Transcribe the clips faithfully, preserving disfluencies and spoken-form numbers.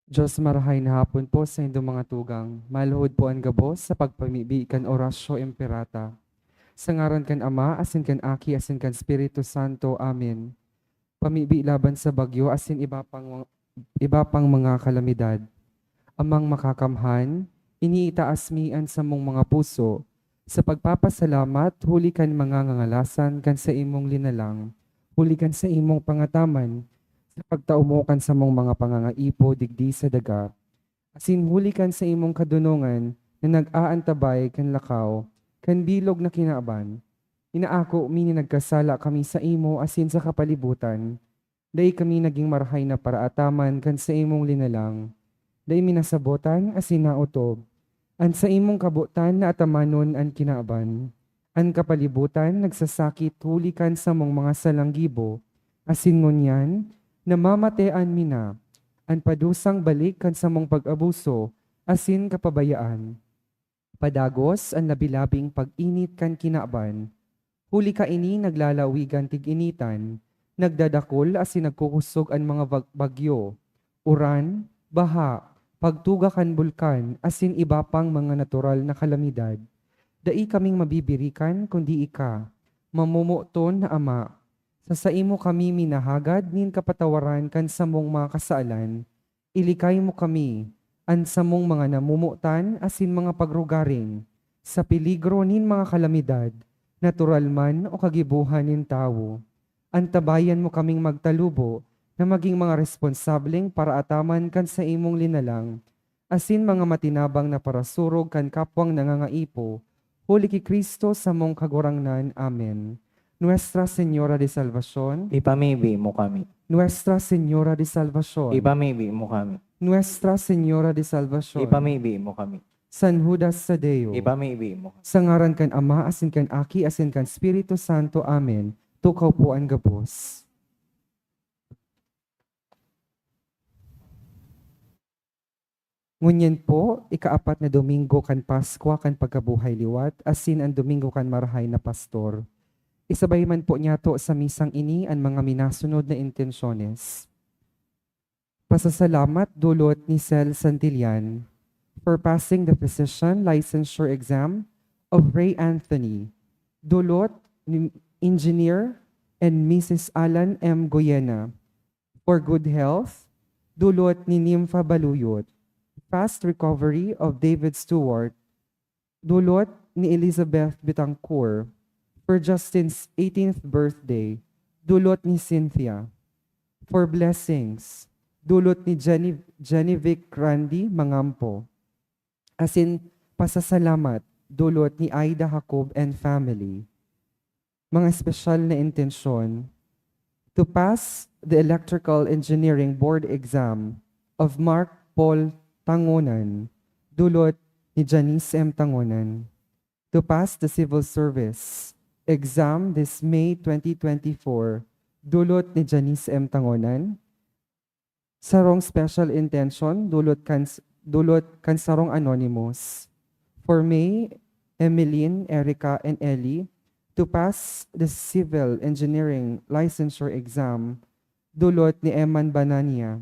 Diyos, marahay na hapon po sa indong mga tugang. Maluhod po an gabos sa pagpamibi kan Oratio Imperata. Sa ngaran kan Ama, asin kan Aki, asin kan Espiritu Santo. Amen. Pamibi laban sa bagyo asin iba pang, iba pang mga kalamidad. Amang Makakamhan, iniitaas mi an samong mga puso sa pagpapasalamat huli kan mga ngangalasan kan saimong linalang, huli kan saimong pangataman sa pagtao mo kan samong mga pangangaipo digdi sa daga, asin huli kan saimong kadonongan na nag-aantabay kan lakaw kan bilog na kinaban. Inaako mi na nagkasala kami saimo asin sa kapalibutan. Dai kami naging marahay na paraataman kan saimong linalang. Dai mi nasabotan asin naotob. An saimong kabotan na atamanon an kinaban. An kapalibutan nagsasakit huli kan samong mga salang gibo, asin ngunyan, namamatean mi na an padusang balik kan samong pag-abuso asin kapabayaan. Padagos an labi-labing pag-init kan kinaban, huli kaini naglalawigan tig-initan, nagdadakul asin nagkukusog an mga bag-, bagyo, uran, baha, pagtuga kan bulkan, asin iba pang mga natural na kalamidad. Dai kaming mabibirikan kundi ika, mamomoton na Ama. Sa saimo kami minahagad nin kapatawaran kan samong mga kasalan, ilikay mo kami, an samong mga namomotan asin mga pagrugaring, sa peligro nin mga kalamidad, natural man o kagibohan nin tawo. Antabayan mo kaming magtalubo na magin mga responsableng paraataman kan saimong linalang, asin mga matinabang na parasurog kan kapwang nangangaipo, huli ki Cristo samong Kagurangnan. Amen. Nuestra Señora de Salvacion. Ipamibi mo kami. Nuestra Señora de Salvacion. Ipamibi mo kami. Nuestra Señora de Salvacion. Ipamibi mo kami. San Judas Tadeo. Ipamibi mo kami. Sa ngaran kan Ama, asin kan Aki, asin kan Espiritu Santo. Amen. Tukaw po an gabos. Ngunyan po, ikaapat na Domingo kan Paskwa kan Pagkabuhay Liwat, asin an Domingo kan Marahay na Pastor. Isabay man po niyato sa misang ini an mga minasunod na intensyones. Pasasalamat dulot ni Sel Santillan for passing the physician licensure exam of Ray Anthony, dulot ni Engineer and Missus Alan M. Goyena, for good health, dulot ni Nympha Baluyot, fast recovery of David Stewart, dulot ni Elizabeth Betancourt, for Justin's eighteenth birthday, dulot ni Cynthia, for blessings, dulot ni Jenny, Jennivic Randy Mangampo, asin pasasalamat, dulot ni Aida Jacob and family. Mga espesyal na intensyon, to pass the Electrical Engineering Board Exam of Mark Paul Tangonan, dulot ni Janice M. Tangonan. To pass the Civil Service Exam this May twenty twenty-four, dulot ni Janice M. Tangonan. Sarong special intention, dulot kan, dulot kan sarong anonymous. For May, Emeline, Erica, and Ellie to pass the Civil Engineering Licensure Exam, dulot ni Eman Banania.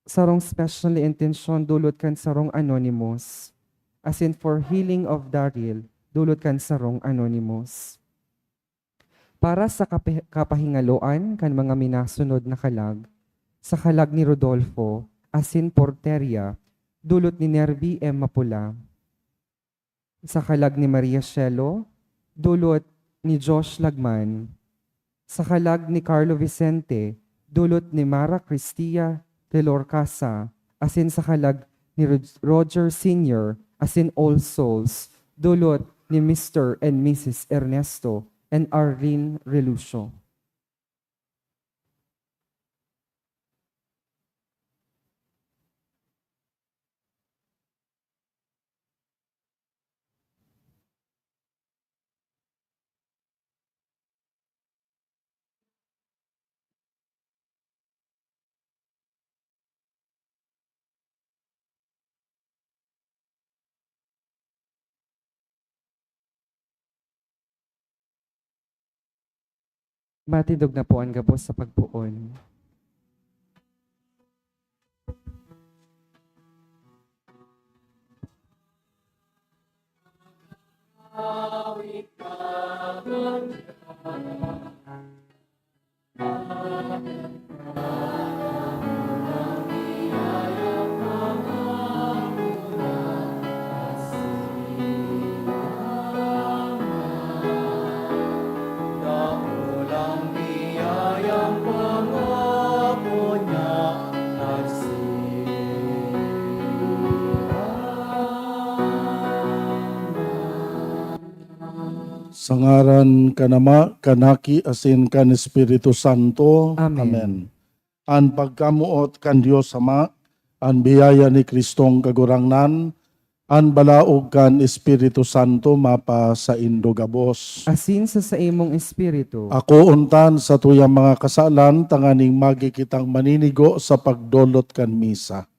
Sarong special na intensyon, dulot kan sarong anonymous. Asin for healing of Daryl, dulot kan sarong anonymous. Para sa kape-, kapahingaloan kan mga minasunod na kalag, sa kalag ni Rodolfo, asin Porteria, dulot ni Nervi M. Mapula. Sa kalag ni Maria Shelo, dulot ni Josh Lagman. Sa kalag ni Carlo Vicente, dulot ni Mara Cristia de Lorcasa, asin sa kalag ni Rog-, Roger Senior, asin All Souls, dulot ni Mister and Missus Ernesto and Arlene Relucio. Matindog na po an gabos sa pagpoon. Sa ngaran kan Ama, kan Aki, asin kan Espiritu Santo. Amen. Amen. An pagkamoot kan Dios Ama, an biyaya ni Kristong Kagurangnan, an balaog kan Espiritu Santo mapasaindo gabos. Asin sa saimong espiritu. Ako untan sa tuyang mga kasalan tanganing magi kitang maninigo sa pagdolot kan misa.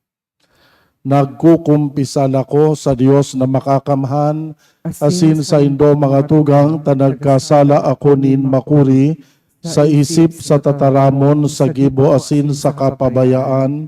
Nagkukumpisal ako sa Dios na makakamhan, asin saindo mga tugang, ta nagkasala ako nin makuri, sa isip, sa tataramon, sa gibo, asin sa kapabayaan.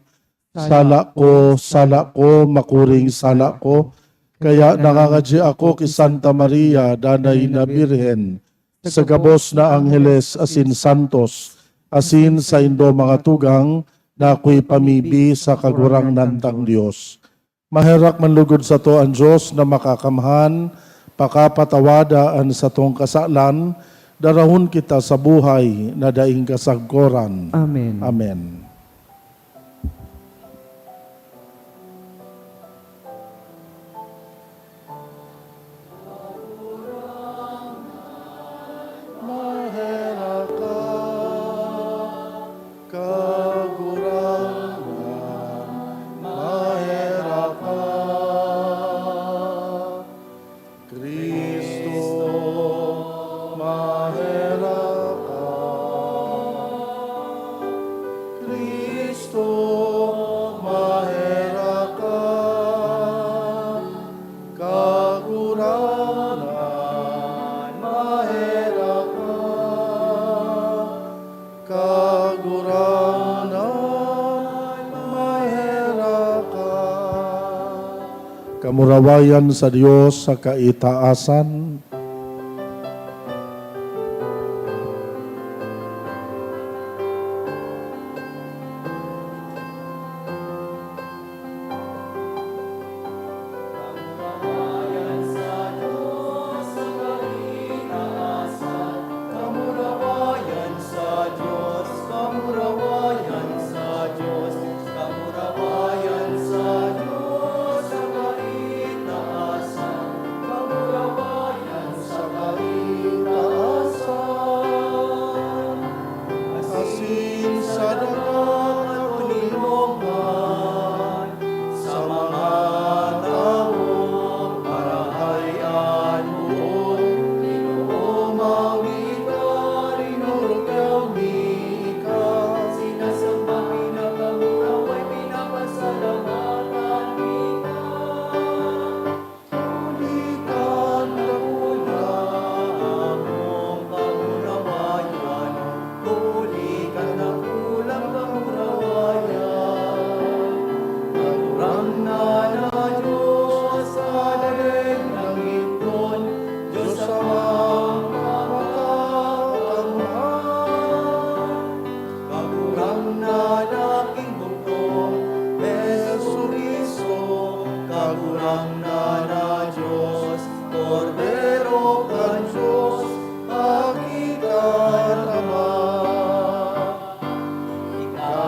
Sala ko, sala ko, makuring sala ko. Kaya nangangadyi ako ki Santa Maria, Danay na Birhen, sa gabos na angheles asin santos, asin saindo mga tugang na akoy pamibi sa Kagurangnan tang Dios. Maherak man lugod sato an Dios na makakamhan, pakapatawada an satong kasalan, darahon kita sa buhay na daing kasagkoran. Amen. Amen. Maherak ka, Kagurangnan, maherak ka. Cristo, maherak ka. Cristo, maherak ka. Kagurangnan, maherak ka. Kagurangnan, maherak ka. Kamurawayan sa Dios sa kaitaasan. Kamurawayan sa Dios, kamurawayan sa Dios, kamurawayan sa Dios, kamurawayan sa Dios sa kaitaasan, kamurawayan sa kaitaasan. Asin sa daga katoninongan, sa mga tawong marahay an boot, Ginoo, mawi ka, rinurugyaw mi ika. Sinasamba, pinakamurawayan, pinapasalamatan mi ka. Huli kan dakula among kamurawayan, huli kan dakulang kamurawayan. Kagurangnan na Dios, Hade nin langitnon, Dios Amang makakamhan. Kagurangnan na king bugtong, Jesu-Cristo, Kagurangnan na Dios, Kordero kan Dios, aki kan Ama. Ika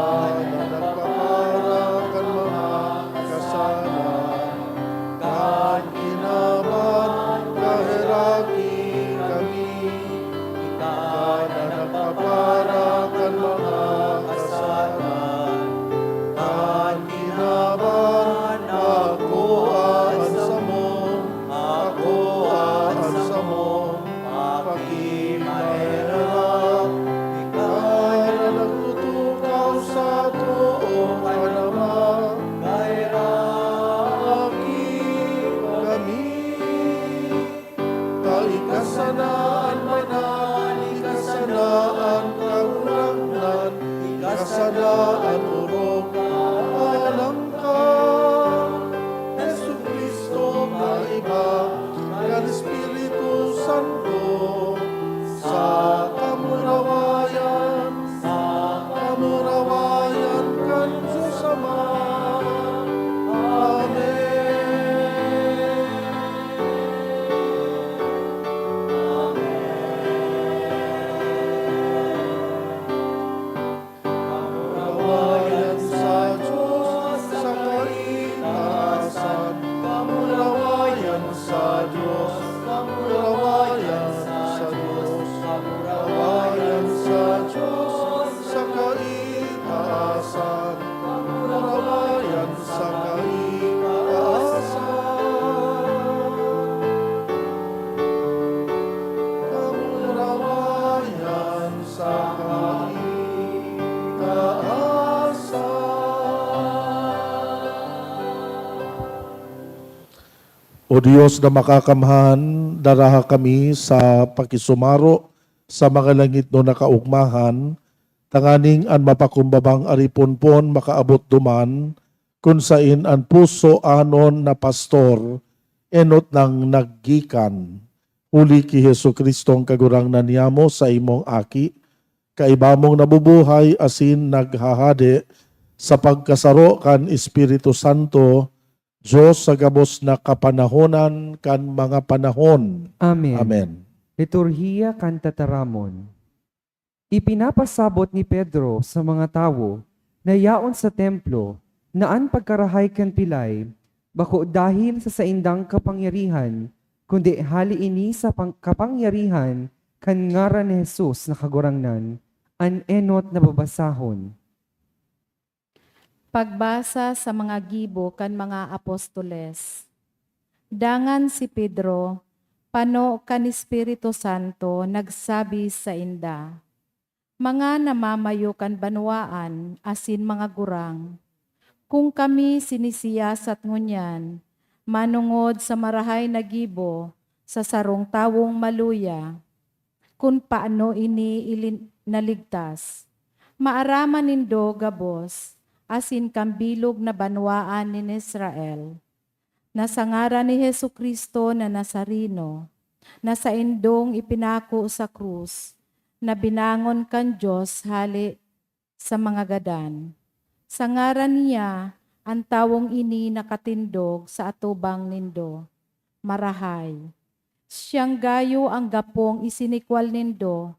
na nagpapara kan mga kasalan kan kinaban, kaheraki kami. Ika na nagpapara kan mga kasalan kan kinaban, ako an samo, ako an samo, aki maherak. Ika na nagtutukaw sa too kan Ama, kaheraki kami. Ta ika sana an banal, ika sana an kagurangnan, ika sana an orog, alang ka, Jesu-Cristo, kaiba kan Espiritu Santo, sa kamurawayan, sa kamurawayan kan Dios Ama. Amen. Amen. Kamurawayan sa Dios sa kaitaasan, kamurawayan O Dios na makakamhan, daraha kami sa pakisumaro sa mga langitnon na kaogmahan, tanganing an mapakumbabang ariponpon makaabot duman, kun saen an puso anon na pastor enot nang naggikan. Huli ki Jesu-Cristo an Kagurangnan niyamo, sa imong Aki, kaiba mong nabubuhay asin naghahade sa pagkasaro kan Espiritu Santo, Dios sa gabos na kapanahonan kan mga panahon. Amen. Amen. Liturhiya kan Tataramon. Ipinapasabot ni Pedro sa mga tawo na yaon sa templo na an pagkarahay kan pilay bako dahil sa saindang kapangyarihan, kundi hali ini sa pang-, kapangyarihan kan ngaran ni Jesus na Kagurangnan. An enot na babasahon. Pagbasa sa mga gibo kan mga apostoles. Dangan si Pedro, pano kan Espiritu Santo, nagsabi sainda, "Mga namamayo kan banwaan asin mga gurang, kun kami sinisiyasat ngunyan manongod sa marahay na gibo sa sarong tawong maluya, kun paano ini ilin-, naligtas, maaraman nindo gabos asin kan bilog na banwaan nin Israel, na sa ngaran ni Jesu-Cristo na Nazareno, na saindong ipinako sa krus, na binangon kan Dios hale sa mga gadan. Sa ngaran niya, an tawong ini nakatindog sa atubang nindo. Marahay. Siyang gayo an gapong isinikwal nindo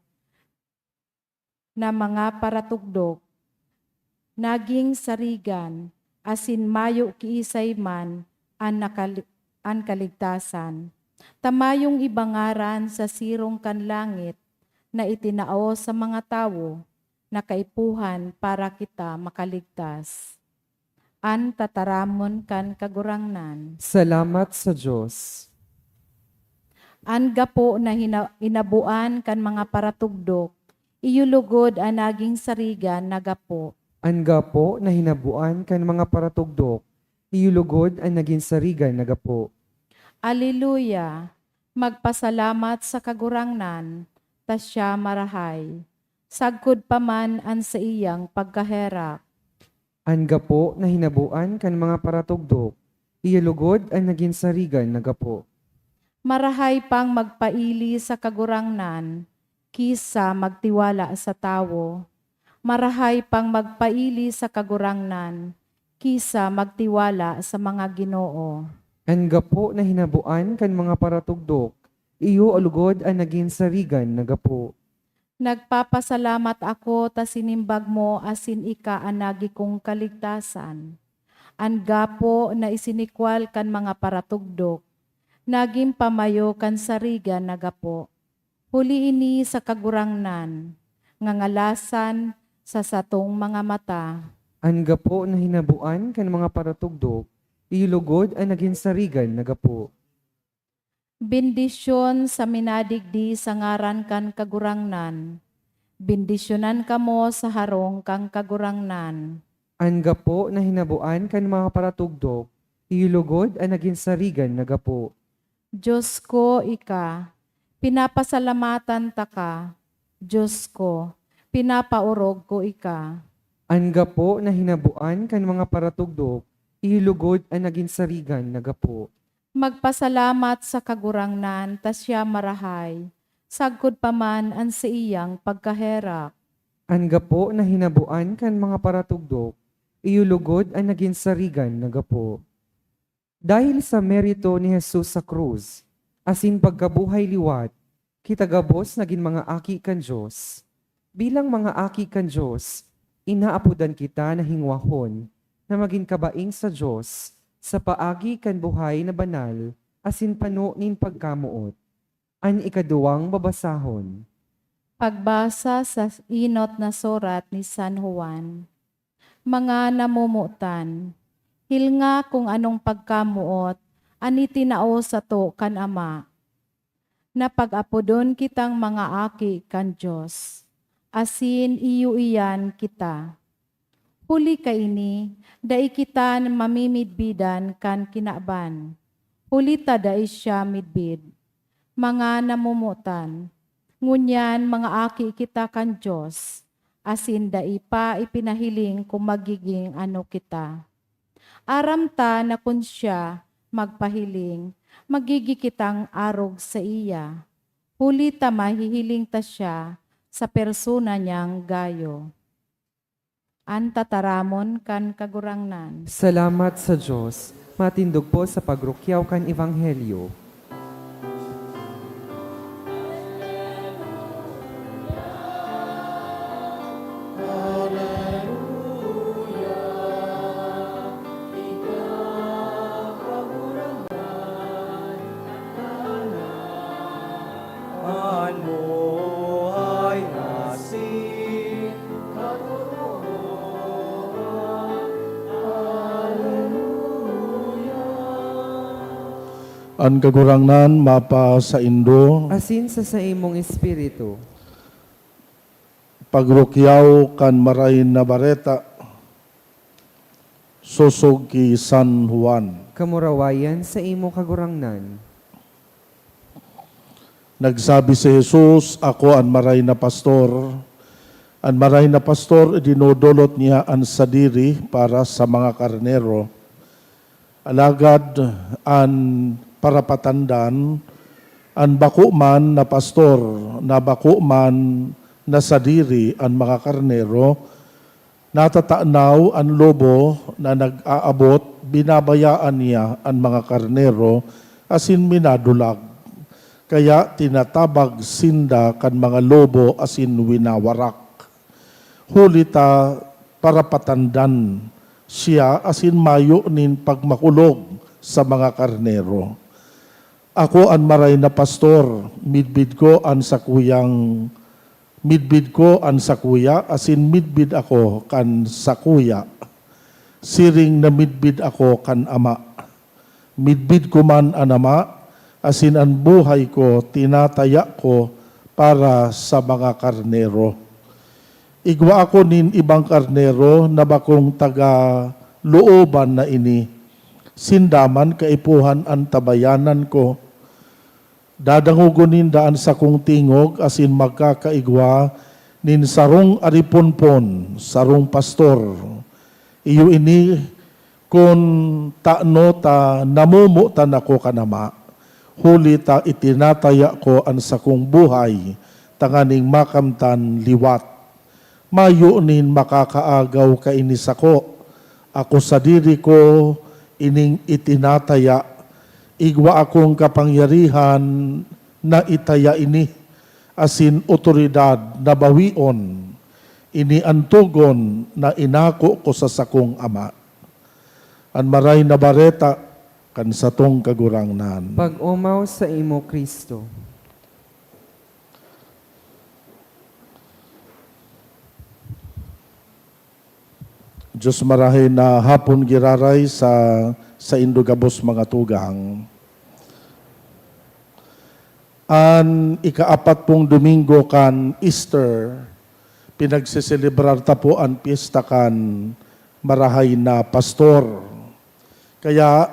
na mga paratugdok, naging sarigan, asin mayo kiisay man an nakali-, an kaligtasan, ta mayong iba ngaran sa sirong kan langit na itinao sa mga tawo na kaipuhan para kita makaligtas." An tataramon kan Kagurangnan. Salamat sa Dios. An gapo na hina-, inaboan kan mga paratugdok, iyo lugod an naging sarigan na gapo. An gapo na hinaboan kan mga paratugdok, iyo lugod an nagin sarigan na gapo. Aleluya! Magpasalamat sa Kagurangnan, ta siya marahay. Sagkod pa man an saiyang pagkaherak. An gapo na hinaboan kan mga paratugdok, iyo lugod an nagin sarigan na gapo. Marahay pang magpaili sa Kagurangnan ki sa magtiwala sa tawo. Marahay pang magpaili sa Kagurangnan ki sa magtiwala sa mga ginoo. An gapo na hinaboan kan mga paratugdok, iyo lugod an nagin sarigan na gapo. Nagpapasalamat ako ta sinimbag mo asin ika an nagi kong kaligtasan. An gapo na isinikwal kan mga paratugdok, nagin pamayo kan sarigan na gapo. Huli ini sa Kagurangnan, ngangalasan sa satong mga mata. An gapo na hinaboan kan mga paratugdok, iyo lugod an nagin sarigan na gapo. Bendisyon sa minadigdi sa ngaran kan Kagurangnan. Bendisyonan kamo sa harong kan Kagurangnan. An gapo na hinaboan kan mga paratugdok, iyo lugod an nagin sarigan na gapo. Dios ko, ika, pinapasalamatan taka. Dios ko, pinapaorog ko ika. An gapo na hinaboan kan mga paratugdok, iyo lugod an nagin sarigan na gapo. Magpasalamat sa Kagurangnan ta siya marahay, sagkod pa man an saiyang pagkaherak. An gapo na hinaboan kan mga paratugdok, iyo lugod an nagin sarigan na gapo. Dahil sa merito ni Jesus sa krus, asin pagkabuhay liwat, kita gabos nagin mga aki kan Dios. Bilang mga aki kan Dios, inaapodan kita na hingwahon na magin kabaing sa Dios sa paagi kan buhay na banal asin pano nin pagkamoot. An ikaduwang babasahon. Pagbasa sa enot na surat ni San Juan. Mga namomotan, hilnga kun anong pagkamoot an itinao sato kan Ama, na pag-apodon kitang mga aki kan Dios, asin iyo iyan kita. Huli kaini, dai kita mamimidbidan kan kinaban, huli ta dai siya midbid. Mga namomotan, ngunyan mga aki kita kan Dios, asin dai pa ipinahiling kung magigin ano kita. Aram ta na kun siya magpahiling, magigi kitang arog saiya, huli ta mahihiling ta siya sa persona niyang gayo. An tataramon kan Kagurangnan. Salamat sa Dios. Matindog po sa pagrukyaw kan Ebanghelyo. An buhay asin katotoohan. Hallelujah. An Kagurangnan mapasaindo. Asin sa saimong espiritu. Pagrukyaw kan Marahay na Bareta sosog ki San Juan. Kamurawayan saimo, Kagurangnan. Nagsabi si Jesus, "Ako an maray na pastor." An maray na pastor, idinodolot niya an sadiri para sa mga karnero. Alagad an parapatandan, an bako man na pastor, na bako man na sadiri an mga karnero, natatanaw an lobo na nag-aabot, binabayaan niya an mga karnero asin minadulag. Kaya tinatabag sinda kan mga lobo asin winawarak. Huli ta parapatandan siya asin mayo nin pagmakulog sa mga karnero. Ako an maray na pastor, midbid ko an sakuyang, midbid ko an sakuya, asin midbid ako kan sakuya, siring na midbid ako kan Ama. Midbid ko man an Ama, asin an buhay ko tinataya ko para sa mga karnero. Igwa ako nin ibang karnero na bakong taga looban na ini. Sinda man kaipuhan an tabayanan ko. Dadangogon ninda an sakong tingog asin magkakaigwa nin sarong ariponpon, sarong pastor. Iyo ini kun tano ta namomotan ako kan Ama, huli ta itinataya ko an sakong buhay tanganing makamtan liwat. Mayo nin makakaagaw kaini sako. Ako sadiri ko ining itinataya. Igwa akong kapangyarihan na itaya ini, asin awtoridad na bawion. Ini an togon na inako ko sa sakong Ama. An Maray na Bareta kan satong Kagurangnan. Pag-omaw saimo, Cristo. Diyos marahay na hapon giraray sa saindo gabos, mga tugang. An ikaapat pong Domingo kan Easter, pinagseselebrar ta po an pyesta kan Marahay na Pastor. Kaya,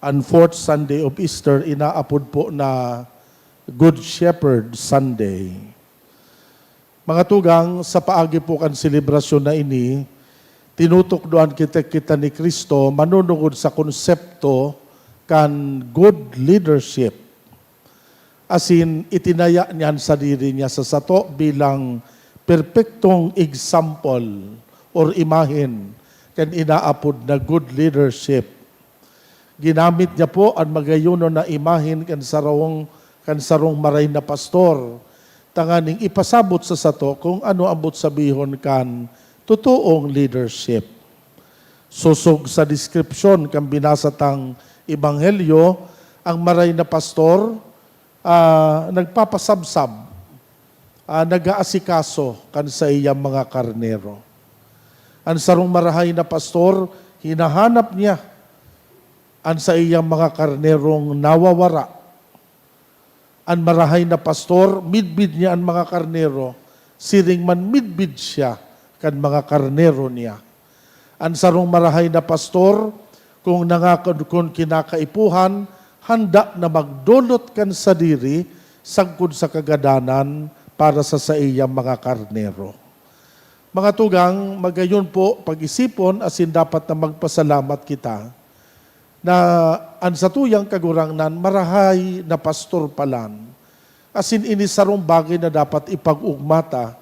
an fourth Sunday of Easter, inaapod po na Good Shepherd Sunday. Mga tugang, sa paagi po kan selebrasyon na ini, tinutukdoan kita, kita ni Cristo manunungod sa konsepto kan good leadership. Asin, itinaya niya an sadiri niya sa sato bilang perpektong example or imahen kan inaapod na good leadership. Ginamit niya po an magayonon na imahen kan sarong, kan sarong maray na pastor, tanganing ipasabot sa sato kung ano an boot sabihon kan totoong leadership. Sosog sa deskripsyon kan binasa tang ebanghelyo, ang maray na pastor, ah, nagpapasabsab, ah, nag-aasikaso kan saiyang mga karnero. An sarong marahay na pastor, hinahanap niya an saiyang mga karnerong nawawara. An marahay na pastor, midbid niya an mga karnero, siring man midbid siya kan mga karnero niya. An sarong marahay na pastor, kung nangakon-, kun kinakaipuhan, handa na magdolot kan sadiri sagkod sa kagadanan para sa saiyang mga karnero. Mga tugang, magayon po pag-isipon asin dapat na magpasalamat kita na an satuyang Kagurangnan marahay na pastor palan, asin ini sarong bagay na dapat ipag-ogma ta,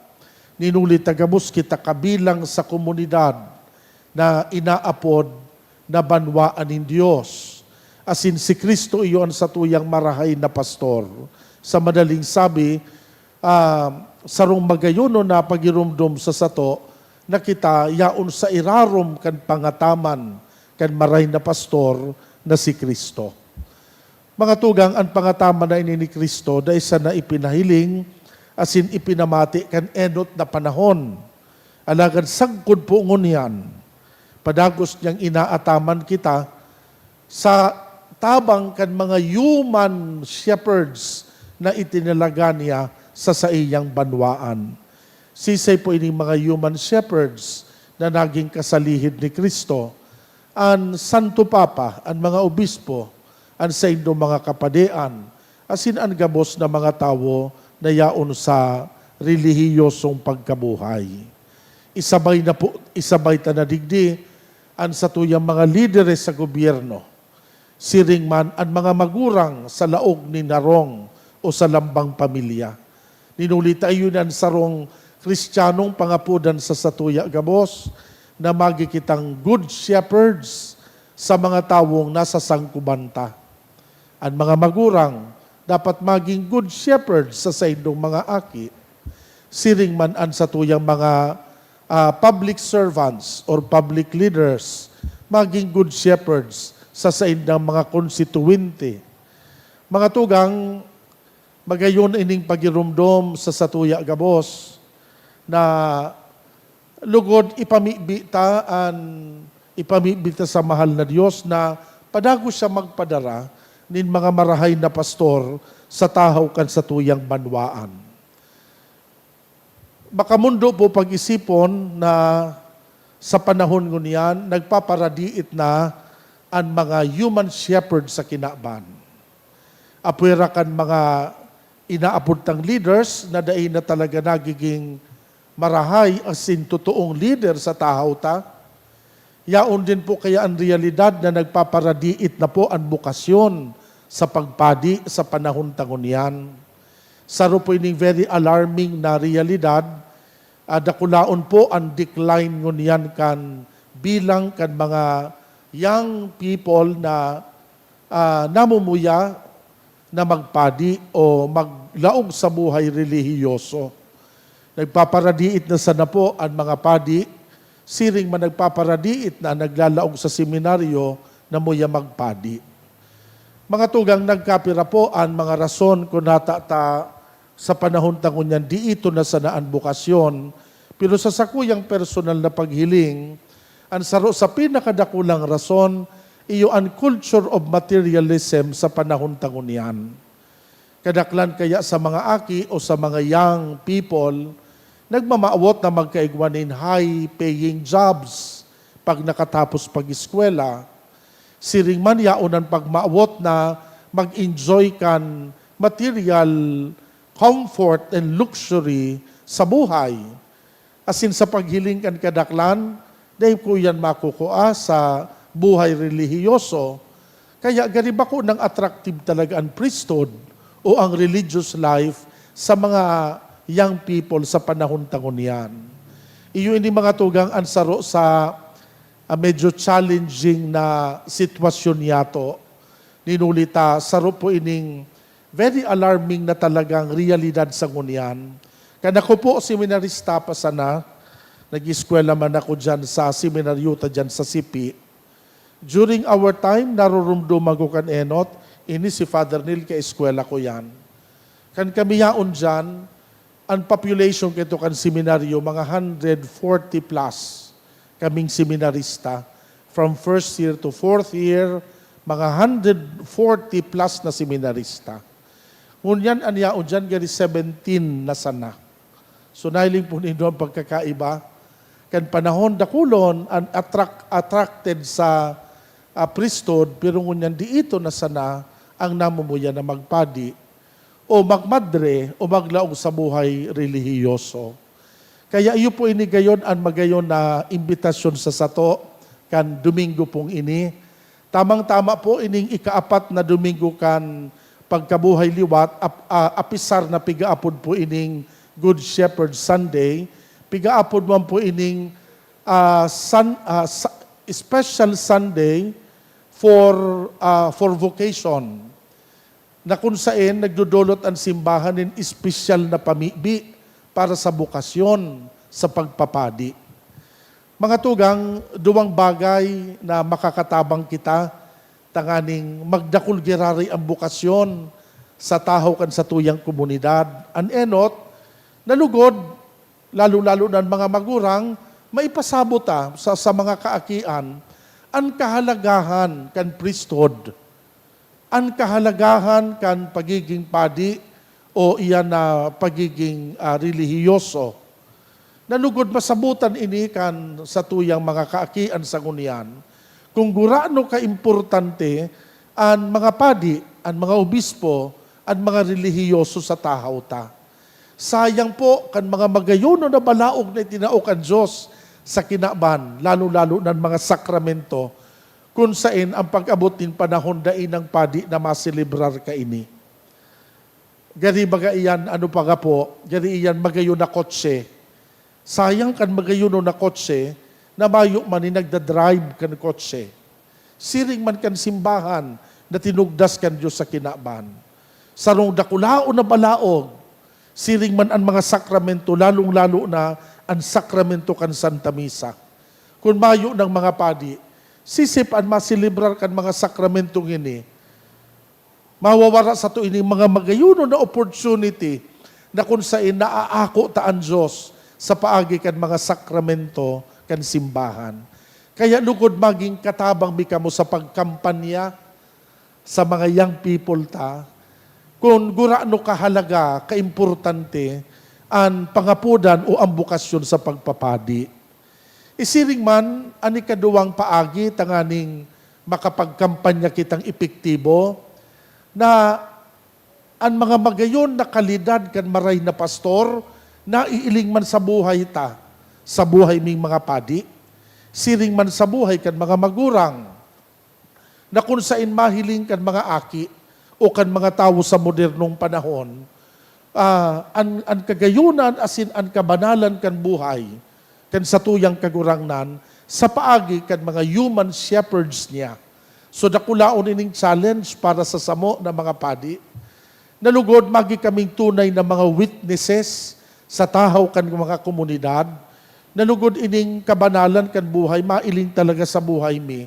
ninuli ta gabos kita kabilang sa komunidad na inaapod na banwaan nin Dios. Asin si Cristo iyo an satuyang marahay na pastor. Sa madaling sabi, ah, sarong magayonon na pagiromdom sa sato na kita yaon sa irarom kan pangataman kan marahay na pastor na si Cristo. Mga tugang, an pangataman na ini ni Cristo dai sana ipinahiling asin ipinamati kan enot na panahon. Alagad sagkod po ngunyan, padagos niyang inaataman kita sa tabang kan mga human shepherds na itinalaga niya sa saiyang banwaan. Sisay po ining mga human shepherds na naging kasalihid ni Cristo? An Santo Papa, an mga obispo, an saindong mga kapadean, asin an gabos na mga tawo na yaon sa relihiyosong pagkabuhay. Isabay na po, isabay ta na digdi an satuyang mga lideres sa gobyerno, siring man an mga magurang sa laog nin harong o sa lambang pamilya. Ninuli ta iyo an sarong Kristiyanong pangapodan sa satuya gabos, na magi kitang good shepherds sa mga tawong nasa sangkuban ta. An mga magurang dapat magin good shepherds sa saindong mga aki. Siring man an satuyang mga, ah, public servants or public leaders, magin good shepherds sa saindang mga konstituwente. Mga tugang, magayon ining pagiromdom sa satuya gabos na lugod ipamibi ta an, ipamibi ta sa mahal na Dios na padagos siya magpadara nin mga marahay na pastor sa tahaw kan satuyang banwaan. Makamondo po pag-isipon na sa panahon ngunyan, nagpaparadiit na an mga human shepherd sa kinaban. Apwera kan mga inaapod tang leaders na dai na talaga nagiging marahay asin totoong lider sa tahaw ta, yaon din po kaya an realidad na nagpaparadiit na po an bokasyon sa pagpadi sa panahon ta ngunyan. Saro po ining very alarming na realidad. Ah, dakulaon po an decline ngunyan kan bilang kan mga young people na, ah, namumuya na magpadi o maglaog sa buhay relihiyoso. Nagpaparadiit na sana po an mga padi, siring man nagpaparadiit na an naglalaog sa seminaryo na muya magpadi. Mga tugang, nagkapira po an mga rason kun hata ta sa panahon ta ngunyan diito na sana an bokasyon, pero sa sakuyang personal na paghiling, an saro sa pinakadakulang rason iyo an culture of materialism sa panahon ta ngunyan. Kadaklan kaya sa mga aki o sa mga young people, nagmamawot na magkaigwa nin high-paying jobs pag nakatapos pag-eskwela. Siring man, yaon an pagmawot na mag-enjoy kan material comfort and luxury sa buhay. Asin sa paghiling kan kadaklan, dai ko iyan makukua sa buhay relihiyoso. Kaya gari bako nang attractive talaga an priesthood o ang religious life sa mga young people sa panahon ta ngunyan. Iyo ini, mga tugang, an saro sa, ah, medyo challenging na sitwasyon niyato. Ninuli ta, saro po ining very alarming na talagang realidad sa ngunyan. Kan ako po, seminarista pa sana, nag-eskwela man ako diyan sa seminaryo ta diyan sa Sipi. During our time, naroromdoman ko kan enot, ini si Father Neil, kaeskwela ko yan. Kan kami yaon diyan, an population kaito kan seminaryo, mga hundred forty plus kaming seminarista. From first year to fourth year, mga hundred forty plus na seminarista. Ngunyan, an yaon diyan, gari seventeen na sana. So, nahiling po nindo an pagkakaiba. Kan panahon, dakulon an attract-, attracted sa, ah, priesthood, pero ngunyan diito na sana ang namumuya na magpadi o magmadre o maglaog sa buhay relihiyoso. Kaya iyo po ini gayon an magayon na imbitasyon sa sato kan Domingo pong ini. Tamang-tama po ining ikaapat na Domingo kan pagkabuhay liwat, ap-, ah, apisar na pigaapod po ining Good Shepherd Sunday, pigaapod man po ining, ah, Sun-, ah, Sa-, Special Sunday for, ah, for Vocation, na kun saen nagdodolot an simbahan nin espesyal na pamibi para sa bokasyon sa pagpapadi. Mga tugang, duwang bagay na makakatabang kita tanganing magdakul giraray an bokasyon sa tahaw kan satuyang komunidad. An enot, na lugod, lalo-lalo na an mga magurang, maipasabot ta sa, sa mga kaakian an kahalagahan kan priesthood, an kahalagahan kan pagiging padi o iyan na pagiging, ah, relihiyoso. Na lugod masabotan ini kan satuyang mga kaakian sa ngunyan, kung gurano kaimportante an mga padi, an mga obispo, an mga relihiyoso sa tahaw ta. Sayang po kan mga magayonon na balaog na itinao kan Dios sa kinaban, lalo-lalo nan mga sakramento, kun saen an pag-abot nin panahon dai nang padi na maselebrar kaini. Gari baga iyan, ano pa gapo, gari iyan magayon na kotse. Sayang kan magayonon na kotse na mayo man nin nagda-drive kan kotse. Siring man kan simbahan na tinugdas kan Dios sa kinaban. Sarong dakulaon na balaog, siring man an mga sakramento, lalong-lalo na an sakramento kan Santa Misa. Kun mayo nang mga padi, sisip an maselebrar kan mga sakramentong ini, mawawara sato ining mga magayonon na opportunity na kun saen naaako ta an Dios sa paagi kan mga sakramento kan simbahan. Kaya lugod magin katabang mi kamo sa pagkampanya sa mga young people ta, kun gurano kahalaga, kaimportante an pangapodan o an bokasyon sa pagpapadi. Isiring man an ikaduwang paagi tanganing makapagkampanya kitang epektibo, na an mga magayon na kalidad kan maray na pastor naiiling man sa buhay ta, sa buhay ming mga padi, siring man sa buhay kan mga magurang, na kun saen mahiling kan mga aki o kan mga tawo sa modernong panahon, ah, an, an kagayonan asin an kabanalan kan buhay kan satuyang Kagurangnan sa paagi kan mga human shepherds niya. So, dakulaon ining challenge para sa samo na mga padi. Na lugod, magi kaming tunay na mga witnesses sa tahaw kan mga komunidad, na lugod ining kabanalan kan buhay mailing talaga sa buhay mi.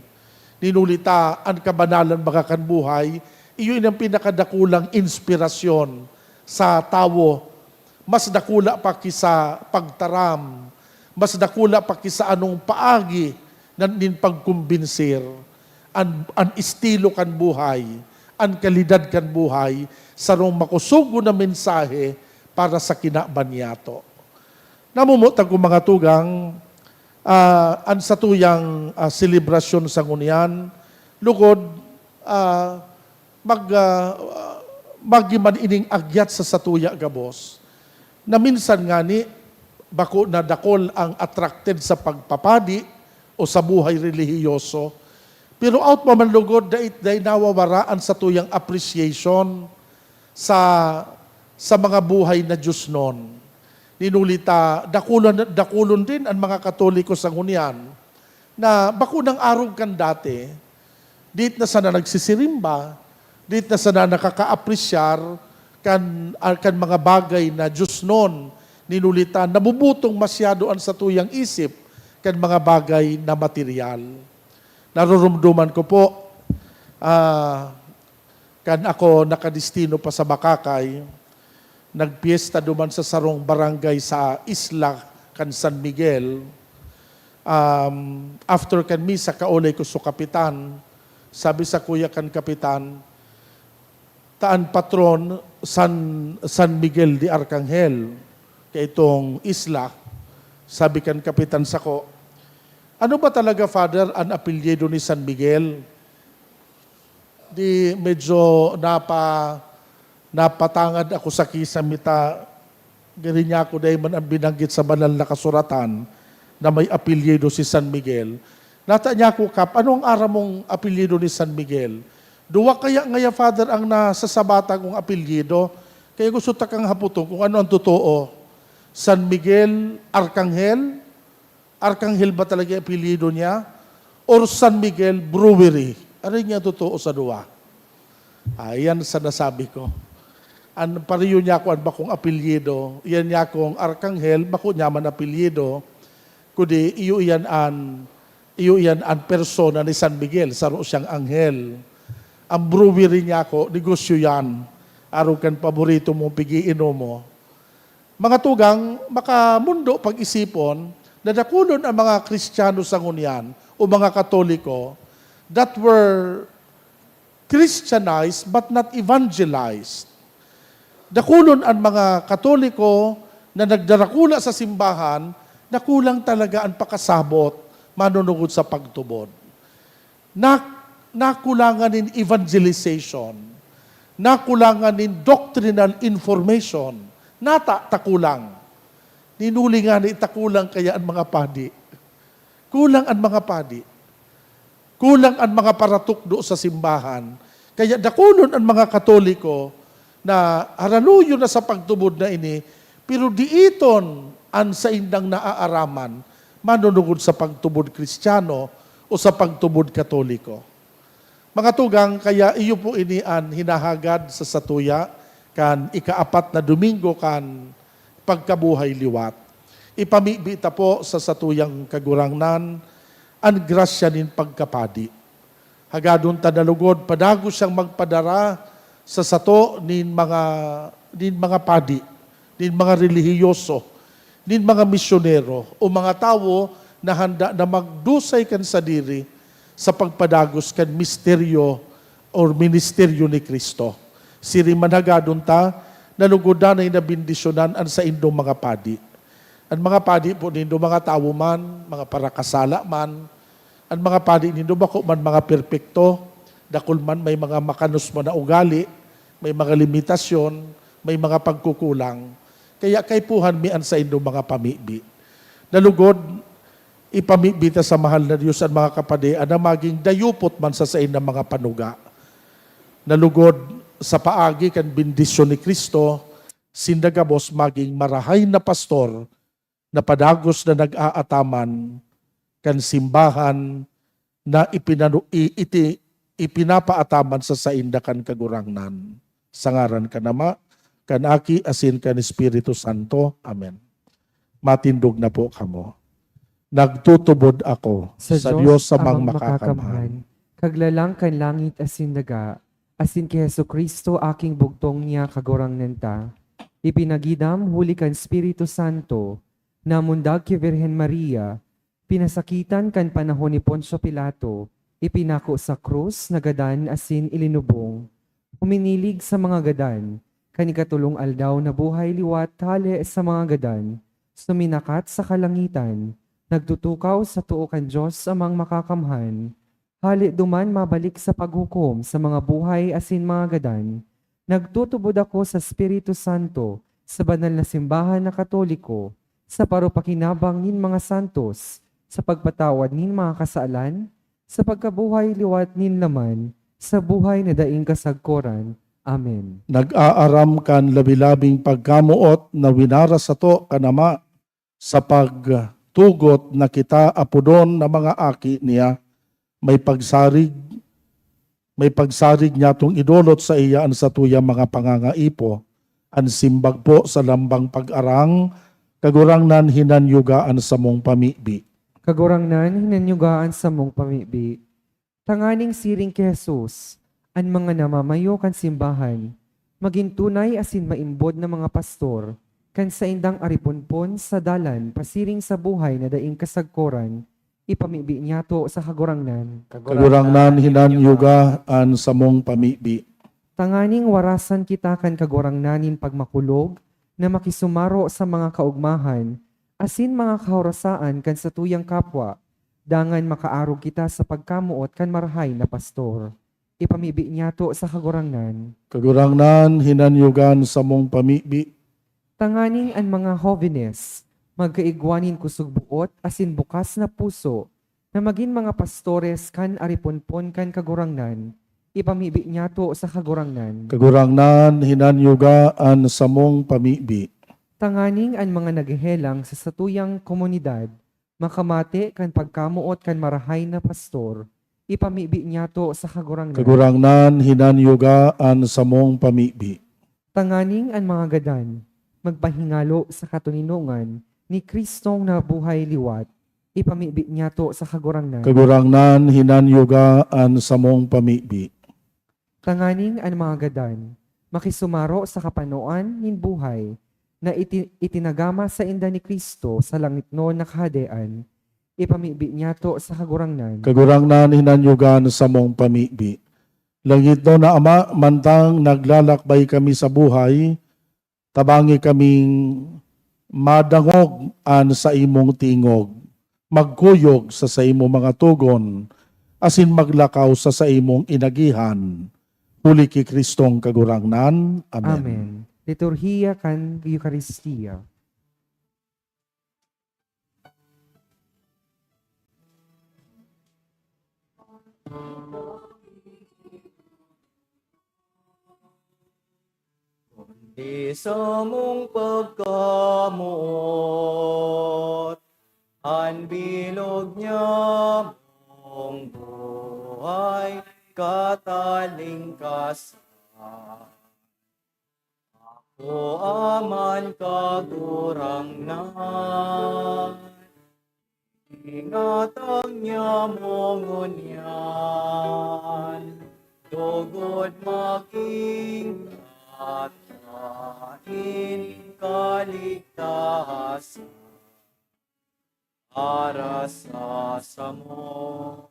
Nin huli ta, an kabanalan baga kan buhay, iyo ini an pinakadakulang inspirasyon sa tawo. Mas dakula pa ki sa pagtaram, mas dakula pa ki sa anong paagi na nin pagkombinsir, an, an estilo kan buhay, an kalidad kan buhay, sarong makosog na mensahe para sa kinaban niyato. Namumuta ko, mga tugang, ah, an satuyang, ah, selebrasyon sa ngunyan, lugod, ah, mag, ah, magi man ining agyat sa satuya gabos, na minsan ngani bako na dakul ang attracted sa pagpapadi o sa buhay relihiyoso. Pero out pa man lugod, dai, dai nawawara an satuyang appreciation sa, sa mga buhay na diosnon. Nin huli ta, dakulon, dakulon din an mga Katoliko sa ngunyan na bako nang arog kan dati. Dit na sana nagsisirimba, dit na sana nakakaapresyar kan, ah, kan mga bagay na diosnon. Nin huli ta, nabubutong masyado an satuyang isip kan mga bagay na materyal. Naroromdoman ko po, ah, kan ako nakadestino pa sa Boracay, nagpiyesta duman sa sarong barangay sa isla kan San Miguel. Um, after kan misa, kaolay ko so kapitan. Sabi sakuya kan kapitan, "Ta an patron, San, San Miguel de Arcangel, kaitong isla." Sabi kan kapitan sako, "Ano ba talaga, Father, an apelyido ni San Miguel?" Di medyo napa-, napatangad ako sa kisame ta, gari niya ako dai man an binanggit sa Banal na Kasuratan na may apelyido si San Miguel. Nata niya ako, "Kap, ano an aram mong apelyido ni San Miguel?" "Duwa kaya ngaya, Father, ang nasasabatan kong apelyido. Kaya gusto ta kang hapoton kung ano ang totoo. San Miguel Arkanghel? Arkanghel ba talaga yung apelyido niya? Or San Miguel Brewery?" Ano niya totoo sa duwa? Ah, yan sa nasabi ko. An pariyo niya ako an bakong apelyido, iyan niya akong Arkanghel, bako niya man apelyido, kundi iyo iyan an, iyo iyan an persona ni San Miguel, saro siyang anghel. Ang brewery niya ako, negosyo yan. Arog kan paborito mong pag-iinom mo. Mga tugang, makamundo pag-isipon na dakulon ang mga Kristiyano sa ngunyan o mga Katoliko that were Christianized but not evangelized. Dakulon an mga Katoliko na nagdarakula sa simbahan na kulang talaga an pakasabot manunungod sa pagtubod. Na-, nakulangan nin evangelization, nakulangan nin doctrinal information, nata ta kulang. Nin huli ngani ta kulang kaya an mga padi. Kulang an mga padi. Kulang an mga paratukdo sa simbahan. Kaya dakulon an mga Katoliko na haraluyon na sa pagtubod na ini, pero diiton an saindang naaaraman manunungod sa pagtubod Kristiyano o sa pagtubod Katoliko. Mga tugang, kaya iyo po ini an hinahagad sa satuya kan ikaapat na Domingo kan pagkabuhay liwat. Ipamibi ta po sa satuyang Kagurangnan an grasya nin pagkapadi. Hagadon ta na lugod padagos siyang magpadara sa sato nin mga, nin mga padi, nin mga relihiyoso, nin mga misyonero, o mga tawo na handa na magdusay kan sadiri sa pagpadagos kan misteryo or ministeryo ni Cristo. Siring man hagadon ta na lugod danay na bendisyonan an saindong mga padi. An mga padi po nindo, mga tawo man, mga parakasala man, an mga padi nindo bako man mga perpekto, dakul man may mga makanos man na ugali, may mga limitasyon, may mga pagkukulang. Kaya kaipuhan mi an saindong mga pamibi. Na lugod, ipamibi ta sa mahal na Dios an mga kapadi na magin dayupot man sa saindang mga panuga. Na lugod, sa paagi kan bendisyon ni Cristo, sinda gabos magin marahay na pastor na padagos na nag-aataman kan simbahan na ipinanu-, i-, iti-, ipinapaataman sa sainda kan Kagurangnan. Sa ngaran kan Ama, kan Aki, asin kan Espiritu Santo. Amen. Matindog na po kamo. Nagtutubod ako sa Dios Amang Makakamhan, Kaglalang kan langit asin daga, asin ki Jesu-Cristo, aking bugtong niya, Kagurangnan ta. Ipinagidam huli kan Espiritu Santo, namundag ki Birhen Maria, pinasakitan kan panahon ni Poncio Pilato, ipinako sa krus, nagadan asin ilinubong. Huminilig sa mga gadan, kan ikatolong aldaw nabuhay liwat hale sa mga gadan, suminakat sa kalangitan, nagtutukaw sa too kan Dios Amang Makakamhan. Hale duman mabalik sa paghukom sa mga buhay asin mga gadan. Nagtutubod ako sa Espiritu Santo, sa banal na simbahan na Katoliko, sa parupakinabang nin mga santos, sa pagpatawad nin mga kasalan, sa pagkabuhay liwat nin laman, sa buhay na daing kasagkoran. Amen. Nag-aaram kan labi-labing pagkamoot na winara sato kan Ama, sa pagtugot na kita apodon na mga aki niya, may pagsarig, may pagsarig niyatong idolot saiya an satuyang mga pangangaipo, an simbag po sa lambang pag-arang, Kagurangnan, hinanyuga an samong pamibi. Kagurangnan, hinanyuga an samong pamibi. Tanganing siring ki Jesus, an mga namamayo kan simbahan, magin tunay asin maimbod na mga pastor kan saindang ariponpon sa dalan pasiring sa buhay na daing kasagkoran, ipamibi niyato sa Kagurangnan. Kagurangnan, hinanyuga an samong pamibi. Tanganing warasan kita kan Kagurangnan nin pagmakulog na makisumaro sa mga kaogmahan asin mga kahorasaan kan satuyang kapwa, dangan makaarog kita sa pagkamoot kan marahay na pastor. ipamibi niyato sa Kagurangnan. Kagurangnan, hinanyugan samong pamibi. Tanganing an mga hovenes magkaigwa nin kusog-boot asin bukas na puso na magin mga pastores kan ariponpon kan Kagurangnan, ipamibi niyato sa Kagurangnan. Kagurangnan, hinanyuga an samong pamibi. Tanganing an mga naghehelang sa satuyang komunidad makamate kan pagkamoot kan marahay na pastor, ipamibi niyato sa Kagurangnan. Kagurangnan, hinanyuga an samong pamibi. Tanganing an mga gadan magpahingalo sa katoninongan ni Kristong nabuhay liwat, ipamibi niyato sa Kagurangnan. Kagurangnan, hinanyuga an samong pamibi. Tanganing an mga gadan makisumaro sa kapanoan nin buhay na iti- itinagama sainda ni Kristo sa langitnon na Kahadean, ipamibi niyato sa Kagurangnan. Kagurangnan, hinanyugan samong pamibi. Langitnon na Ama, mantang naglalakbay kami sa buhay, tabangi kaming madangog an saimong tingog, magkuyog sa saimong mga togon, asin maglakaw sa saimong inagihan, huli ki Kristong Kagurangnan. Amen. Amen. Liturhiya kan Eukaristia. Kundi samong pagkamoot, an bilog niyamong buhay katalingkasan. Ako man, Kagurangnan, ingatan niya mo ngunyan, lugod magin kataing kaligtasan para sa samo.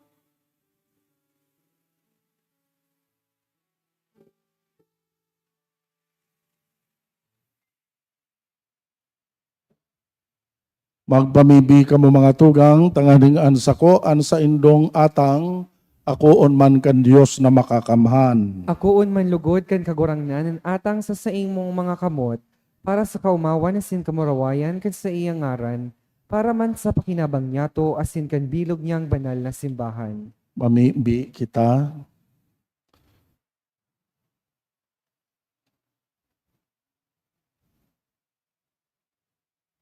Magpamibi kamo, mga tugang, tanganing an sako, an saindong atang, akoon man kan Dios na Makakamhan. Akoon man lugod kan Kagurangnan an atang sa saimong mga kamot, para sa kaomawan asin kamurawayan kan saiyang ngaran, para man sa pakinabang niyato asin kan bilog niyang banal na simbahan. Mamibi kita.